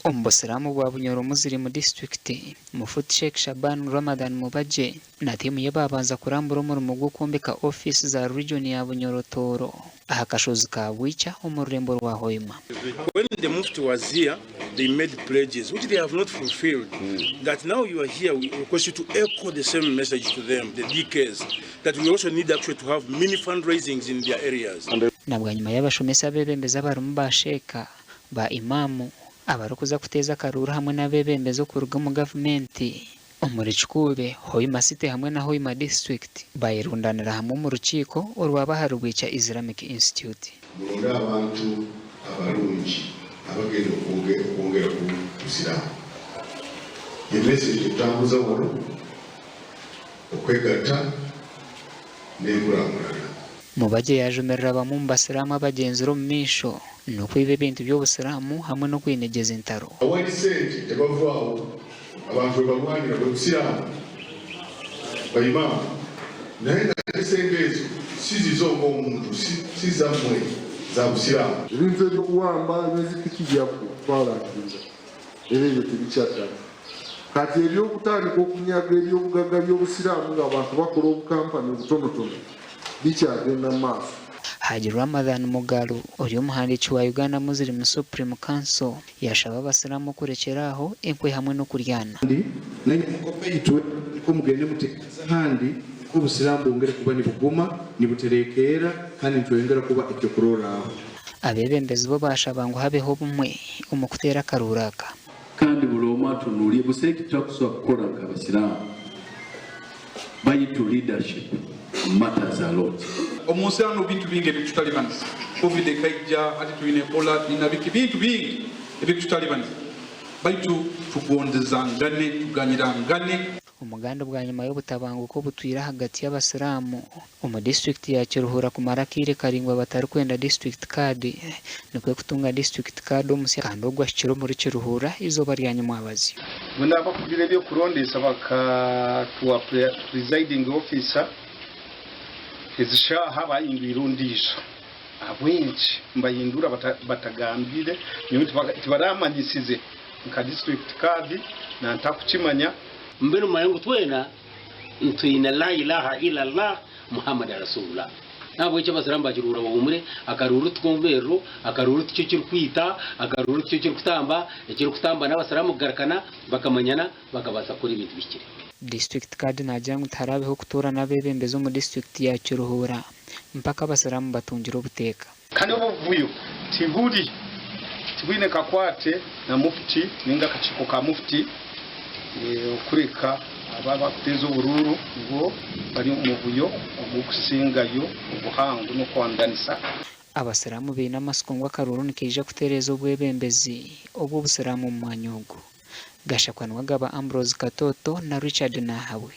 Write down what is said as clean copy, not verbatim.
Omu Busiraamu bwa Bunyoro Muslim District, Mufuti Sheikh Shaban Ramadhan Mubajje na tiimu ye baabanza kurambura omurimo gw'okwombeka ofiisi za Region ya Bunyoro Tooro aha kashozi ka Bwikya omu rurembo rwa Hoima. When the Mufti was here they made pledges which they have not fulfilled that now you are here we request you to echo the same message to them the DKs that we also need actually to have mini fundraisings in their areas. Na bwanyima y'abashomesa abeebembezi abarimu ba Sheikh, ba Imam, abarikuza kuteeza akaruuru hamwe n'abeebembezi okuruga omu gavumenti omuri Kikuube, Hoima City hamwe na Hoima District bayerundanira hamwe omu rukiiko orwaba ahari Rwikya Islamic Institute. Muronde abantu abarungi abagenda okwongera ku busiraamu. Ye message tutambuza wano okwegatta n'enkurakurana. Mubajje yaajumirira bamwe omu basiraamu abagyenzire omu maisho n'okwiba ebintu by'obusiraamu hamwe n'okwinegyeza entaro. Awali sente tebavaawo, abantu bwebalwanira bwe busiraamu ba Imam naye nga ate sente ezo si zizo ng'omuntu si zammwe za busiraamu. Ebintu eby'okuwamba n'ezipiki byaggwa twalangirira era ebyo tebikyaddala. Kati eby'okutandika okunyaga eby'obugagga by'Obusiraamu ng'abantu bakola obukampani obutonotono bikyagenda mu maaso. Haji Ramadhan Mugalu ori omuhandiiki wa Uganda Muslim Supreme Council yashaba abasiraamu okurekyera aho enkwe hamwe n'okuryana. Kandi nainywe mukope itwe, nukwo mugende muteekanize ahandi, nukwo Obusiraamu bwongere kuba nibuguma, nibutereekerra, kandi nitweyongera kuba ekyokurorraho. Abeebembezi bo baashaba ngu habeho obumwe omu kuteera akaruuru aka. Kandi buli omwe atunuulire busa eki tutakusobola kukora nk'Abasiraamu baitu leadership matters a lot. Omu nsi hanu bintu bingi ebirikututalibanisa. Covid ekaija, hati twine Ebola, twine biki, bintu bingi ebirikututalibanisa. Baitu tugondezangane, tuganyirangane. Omuganda bwanyima y'obutabanguko obutwire ahagati y'abasiraamu omu disiturikiti ya Kiruhura kumara akaire karaingwa batarikwenda disiturikiti kaadi nikwo kutunga disiturikiti kaadi omusya kandi ogu ahikire omuri Kiruhura eizooba rya nyimwabazyo. Mbwenu abakugira eby'okurondesa bakatuha presiding officer ezi shaaha bayindwire ondiijo. Ahabw'enki nibayindura batagambire nyowe tibaramanyisize nka district card na ntakukimanya. Mbwenu mumanye ngu twena ntwine La ilaha illallah Muhammad Rasulullah. Nahabwekyo abasiraamu ba Kiruhura bahuumure, akaruuru tikomberero, akaruuru tikyo kirikwita, akaruuru tikyo kirikutamba, ekirikutamba n'abasiraamu kugarukana bakamanyana bakabaasa kukora ebintu bihikire. Disiturikiti Khadi naagira ngu tiharaabeho kutoorana abeebembezi omu disiturikiti ya Kiruhura mpaka abasiraamu batungire obuteeka. Kandi obu obuvuyo tiburi tibwine kakwate na Mufti ninga akakiiko ka Mufti okureka abo abakuteeza oburuuru nibo bari omu buvuyo oburikusingayo obuhango n'okwanganisa. Abasiraamu baine amatsiko ngu akaruuru nikaija kutereeza obwebembezi obw'obusiraamu omu mwanya ogu. Gashakwa niwe agaba Ambrose Katoto na Richard Nahabwe.